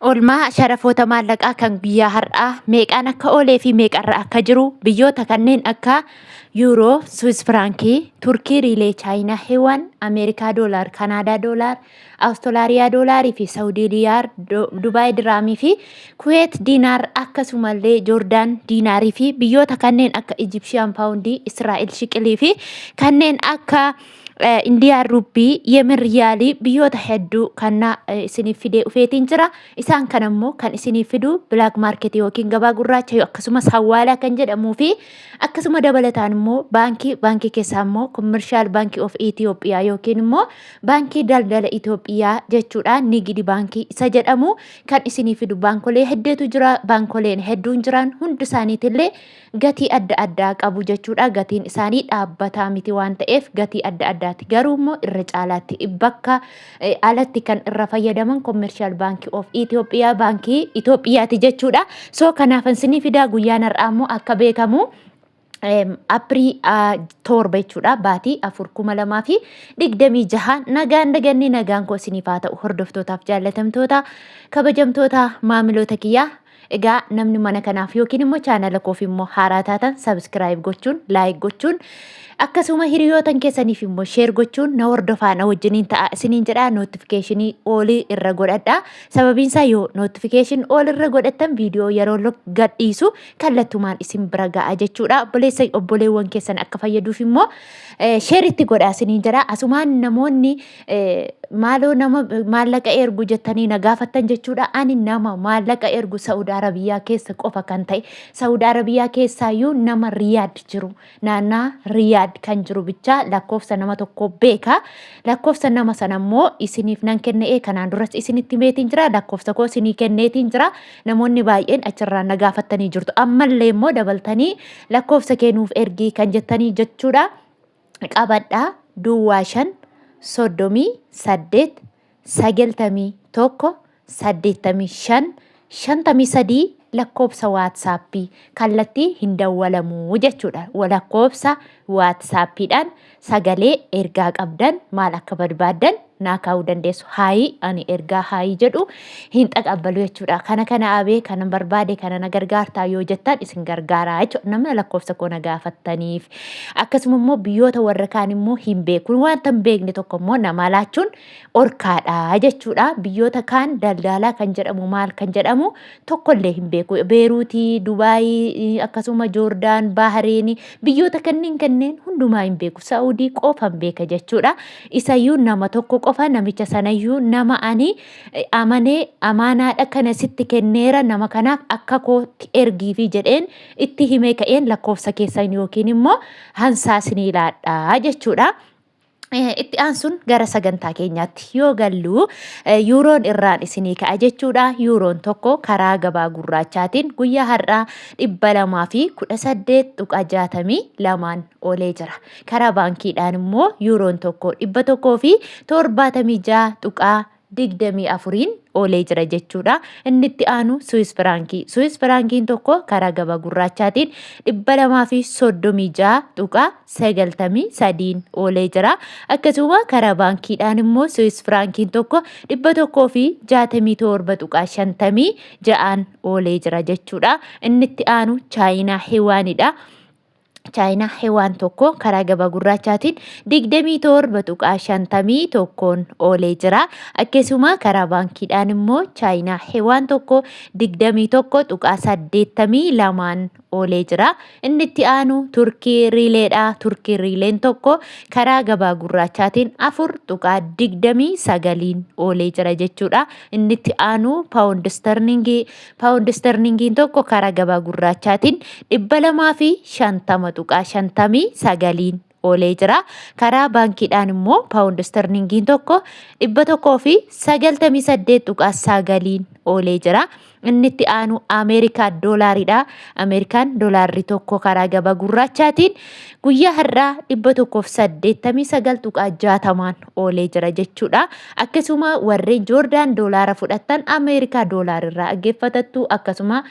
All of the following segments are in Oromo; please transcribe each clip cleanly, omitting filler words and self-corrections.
Oolmaa sharafoota maallaqaa kan guyyaa har'aa meeqaan akka oolee fi meeqarra akka jiru biyyoota kanneen akka Yuuroo, Swiss Firaankii, Turkii Riilee, Chaayinaa Heewaan, Ameerikaa Doolaar, Kanaadaa Doolaar, Awustolaariyaa Doolaarii fi Saawudii Riyaar, Dubaay Diraamii fi Kuweet Diinaar akkasumallee Joordaan Diinaarii fi biyyoota kanneen akka Ijipshiyaan Paawundii, Israa'el Shiqilii fi kanneen akka Indiyaan Ruuppii, Yemen Riyaalii biyyoota hedduu kan isiniif fidee dhufeetiin jira. Isaan kan ammoo kan isiniif fidu black market yookiin gabaa gurraacha akkasumas hawaalaa kan jedhamuu fi akkasuma dabalataan immoo baankii baankii keessaa immoo Commercial Bank of Ethiopia yookiin immoo baankii daldala Itoophiyaa jechuudha. Nigidi baankii isa jedhamu kan isiniif fidu baankolee hedduutu jira. Baankoleen hedduun jiran hundi isaaniitillee gatii adda addaa qabu jechuudha. Gatiin isaanii dhaabbataa miti waan ta'eef gatii adda addaati. Garuu immoo irra caalaatti bakka alatti kan irra fayyadaman Commercial Bank of Ethiopia baankii Itoophiyaati jechuudha. So kanaaf isinii fidaa. Guyyaan har'aa immoo akka beekamu April 7 jechuudha, baatii 4 2026. Nagaan daganni nagaan koo isiniif haa ta'u, hordoftootaaf jaallatamtoota, kabajamtoota maamiloota kiyyaa. Egaa namni mana kanaaf yookiin immoo chaanala koof immoo haaraa taatan subscribe gochuun, like gochuun, akkasuma hiriyootan keessaniif immoo share gochuun na hordofaa, na wajjiniin ta'a isiniin jedha. Notification all irra godhadha. Sababiin isaa yoo notification all irra godhattan viidiyoo yeroo gadhiisu kallattumaan isin bira ga'a jechuudha. Obboleessa obboleewwan keessan akka fayyaduuf immoo share itti godha isiniin jedha. Asumaan namoonni maaloo nama maallaqa ergu jettanii na gaafattan jechuudha. Ani nama maallaqa ergu Saudi Arabiyaa keessa qofa kan ta'e, Saudi Arabiyaa keessaayyuu nama Riyaad jiru, naannaa Riyaad kan jiru bichaa lakkoofsa nama tokko beeka. Lakkoofsa nama sana immoo isiniif nan kennee, kanaan duras isinitti meetiin jira, lakkoofsa koo isinii kenneetiin jira. Namoonni baay'een achirraa na gaafattanii jirtu. Ammallee immoo dabaltanii lakkoofsa kennuuf ergii kan jettanii jechuudha. Qabadhaa: 05 38 91 85 53, lakkoofsa WhatsAppii kallattii hin dawwalamuu jechuudha. Lakkoofsa WhatsAppiidhaan sagalee ergaa qabdan maal akka barbaaddan naa kaa'uu dandeessu. Hi, ani ergaa hi jedhu hin taqabbalu jechuudha. Kana kana abee kana barbaade, kana na gargaartaa yoo jettan isin gargaaraa jechuudha. Namni lakkoofsa koo na gaafattaniif. Akkasuma immoo biyyoota warra kaan immoo hin beeku. Wanta hin beekne tokko immoo nama laachuun orkaadha jechuudha. Biyyoota kaan daldalaa kan jedhamu maal kan jedhamu tokkollee hin beeku. Beeruutii, Dubaayii, akkasuma Joordaan, Bahareenii, biyyoota kanneen kanneen hundumaa hin beeku. Saa'udii qofan beeka jechuudha. Isayyuu nama tokko qofa, namicha sanayyuu nama ani amanee amaanaadha kana sitti kenneera, nama kanaaf akka kootti ergiifi jedheen itti himee ka'een lakkoofsa keessan yookiin immoo hansaa isinii laadhaa jechuudha. Itti aansuun gara sagantaa keenyaatti yoo gallu yuuroon irraan isinii ka'a jechuudha. Yuuroon tokko karaa gabaa gurraachaatiin guyyaa har'aa 218.62n oolee jira. Karaa baankiidhaan immoo yuuroon tokko 176.24n oolee jira jechuudha. Inni itti aanu Swiss firaankii. Swiss firaankiin tokko karaa gabaa gurraachaatiin 236.93n oolee jira. Akkasuma karaa baankiidhaan immoo Swiss firaankiin tokko 167.56n oolee jira jechuudha. Inni itti aanu Chaayinaa Hewaanidha. Chaayinaa hewaan tokko karaa gabaa gurraachaatiin 27.51n oolee jira. Akkasuma karaa baankiidhaan immoo Chaayinaa hewaan tokko 21.82n oolee jira. Inni itti aanu Turkii riileedha. Turkii riileen tokko karaa gabaa gurraachaatiin 4.29n oolee jira jechuudha. Inni itti aanu paawundi sterlingii. Paawundi sterlingiin tokko karaa gabaa gurraachaatiin 250.59n oolee jira. Karaa baankiidhaan immoo paawundi sterlingiin tokko 198.9n oolee jira. Inni itti aanu Ameerikaa doolaaridha. Ameerikaan doolaarri tokko karaa gabaa gurraachaatiin guyyaa har'aa 189.60n oolee jira jechuudha. Akkasuma warreen Joordaan doolaara fudhattan Ameerikaa doolaarirraa dhaggeeffatattu, akkasuma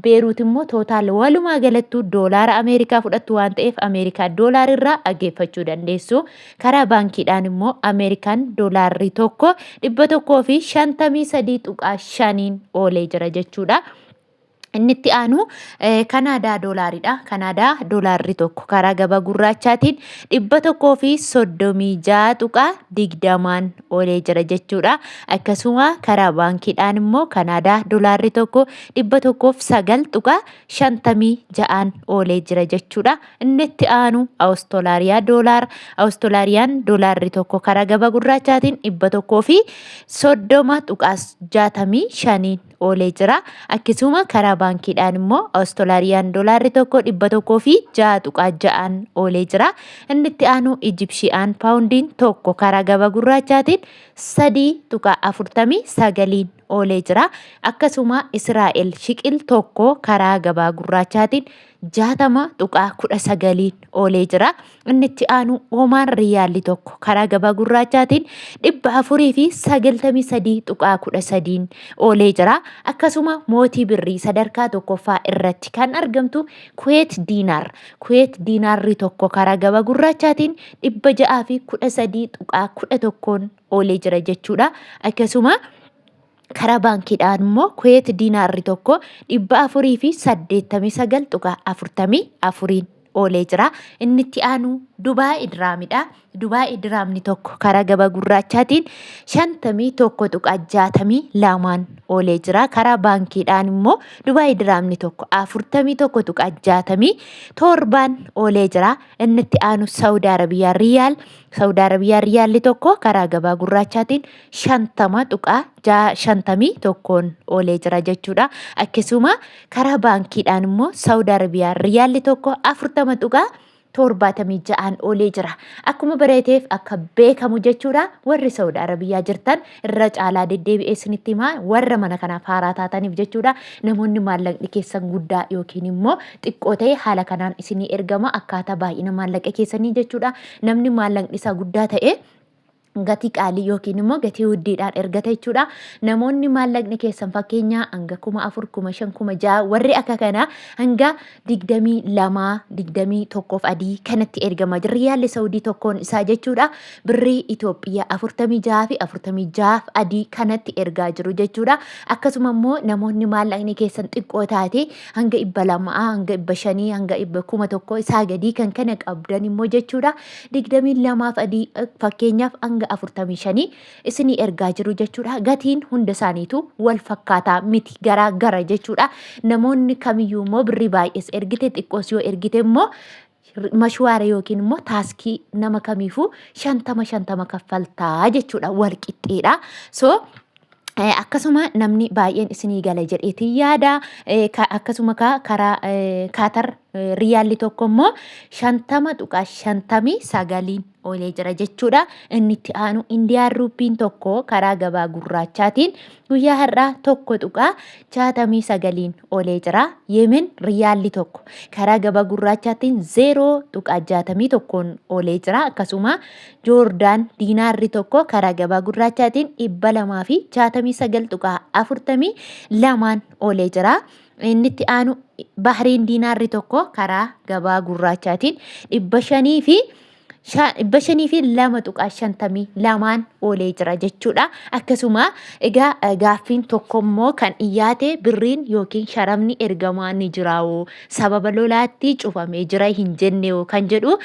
Beeruut immoo tootaal walumaa galattuu doolaara Ameerikaa fudhattu waan ta'eef Ameerikaa doolaarirraa dhaggeeffachuu dandeessu. Karaa baankiidhaan immoo Ameerikaan doolaarri tokko 153.5n oolee jira jechuudha. Inni itti aanu Kanaadaa doolaaridha. Kanaadaa doolaarri tokko karaa gabaa gurraachaatiin 136.20n oolee jira jechuudha. Akkasuma karaa baankiidhaan immoo Kanaadaa doolaarri tokko 109.56n oolee jira jechuudha. Inni itti aanu Awustolaariyaa doolaara. Awustolaariyaan doolaarri tokko karaa gabaa gurraachaatiin 130.65n oolee jira. Akkasuma karaa baankiidhaan immoo Awustolaariyaan doolaarri tokko 106.6n oolee jira. Inni itti aanu Ijipshiyaan paawundiin tokko karaa gabaa gurraachaatiin 3.49n oolee jira. Akkasuma Israa'el shiqil tokko karaa gabaa gurraachaatiin 60.19n oolee jira. Inni itti aanu Omaan Riyaalli tokko karaa gabaa gurraachaatiin 493.13n oolee jira. Akkasuma mootii birrii sadarkaa tokkoffaa irratti kan argamtu Kuweet Diinaar. Kuweet Diinaarri tokko karaa gabaa gurraachaatiin 613.11n oolee jira jechuudha. Akkasuma karaa baankiidhaan immoo Kuweet diinaarri tokko 489.44n oolee jira. Inni itti aanu Dubaay Diraamidha. Dubaay Diraamni tokko karaa gabaa gurraachaatiin 51.62n oolee jira. Karaa baankiidhaan immoo Dubaay Diraamni tokko 41.67n oolee jira. Inni itti aanu Saawud Arabiyaa Riyaal. Saawud Arabiyaa Riyaalli tokko karaa gabaa gurraachaatiin 50.651n oolee jira jechuudha. Akkasuma karaa baankiidhaan immoo Saawud Arabiyaa Riyaalli tokko 40.76n oolee jira. Akkuma bareeteef akka beekamu jechuudha, warri Saawud Arabiyaa jirtan irra caalaa deddeebi'ee isinitti himaa, warra mana kanaaf haaraa taataniif jechuudha. Namoonni maallaqni keessan guddaa yookiin immoo xiqqoo ta'e haala kanaan isinii ergama, akkaataa baay'ina maallaqa keessanii jechuudha. Namni maallaqni isaa guddaa ta'e gatii qaalii yookiin immoo gatii huddiidhaan ergata jechuudha. Namoonni maallaqni keessan fakkeenyaa hanga 4000, 5000, 6000, warri akka kanaa hanga 22, 21f adii kanatti ergama. Riyaalli Saudii tokkoon isaa jechuudha. Birrii Itoophiyaa 46 fi 46 adii kanatti ergaa jiru jechuudha. Akkasuma immoo namoonni maallaqni keessan xiqqoo taate hanga 200, hanga 500, hanga 1000 isaa gadii kan kana qabdan immoo jechuudha. 22f adii fakkeenyaaf hanga 45 isinii ergaa jiru jechuudha. Gatiin hunda isaaniitu wal fakkaataa miti, garaa gara jechuudha. Namoonni kamiyyuu immoo birrii baay'ees ergite xiqqoos yoo ergite immoo mashwaara yookiin immoo taaskii nama kamiifuu 50 50 kaffaltaa jechuudha, wal qixxeedha. So akkasuma namni baay'een isinii gala jedheetiin yaada. Akkasuma karaa Kaatar riyaalli tokko immoo 50.59n oolee jira jechuudha. Inni itti aanu Indiyaan ruuppiin tokko karaa gabaa gurraachaatiin guyyaa har'aa 1.69n oolee jira. Yemen riyaalli tokko karaa gabaa gurraachaatiin 0.61n oolee jira. Akkasuma Joordaan diinaarri tokko karaa gabaa gurraachaatiin 269.42n oolee jira. Inni itti aanu Bahriin diinaarri tokko karaa gabaa gurraachaatiin 502.52n oolee jira jechuudha. Akkasuma egaa gaaffiin tokko immoo kan dhiyaate, birriin yookiin sharafni ergamaa ni jiraawoo, sababa lolaatti cufamee jira hin jenne kan jedhu,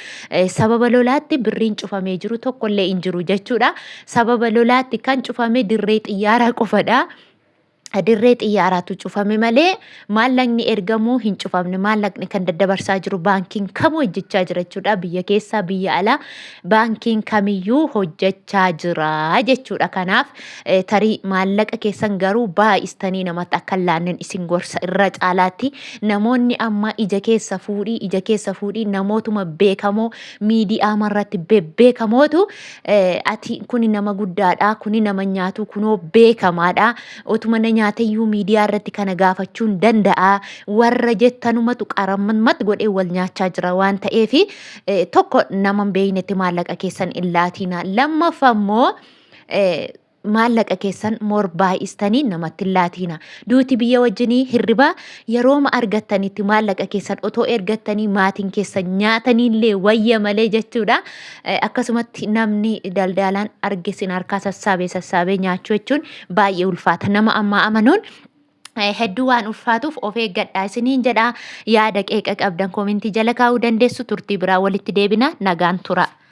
sababa lolaatti birriin cufamee jiru tokkollee hin jiru jechuudha. Sababa lolaatti kan cufame dirree xiyyaaraa qofadha. Dirree xiyyaaraatu cufame malee maallaqni ergamuu hin cufamne. Maallaqni kan daddabarsaa jiru baankiin kamuu hojjechaa jira jechuudha. Biyya keessaa, biyya alaa baankiin kamiyyuu hojjechaa jira jechuudha. Kanaaf tarii maallaqa keessan garuu baay'istanii namatti akka hin laannen isin gorsa irra caalaatti. Namoonni amma ija keessa fuudhii, ija keessa fuudhii, namootuma beekamoo miidiyaa irratti bebbeekamootu ati kuni nama guddaadha, kuni nama nyaatu, kunoo beekamaadha, otuma na nyaateyyuu miidiyaa irratti kana gaafachuun danda'a warra jettanumatu qarammat godhee wal nyaachaa jira waan ta'eef tokko nama hin beeknetti maallaqa keessan hin laatiina. Lammaffaa immoo maallaqa keessan moor baay'istanii namatti hin laatiina. Duuti biyya wajjinii hirriba yerooma argattanitti maallaqa keessan otoo ergattanii maatiin keessan nyaataniillee wayya malee jechuudha. Akkasumatti namni daldaalaan arge sin harkaa sassaabee sassaabee nyaachuu jechuun baay'ee ulfaata. Nama ammaa amanuun hedduu waan ulfaatuuf of eeggadhaa isiniin jedha. Yaada qeeqa qabdan koomentii jala kaa'uu dandeessu. Turtii biraa walitti deebina. Nagaan tura.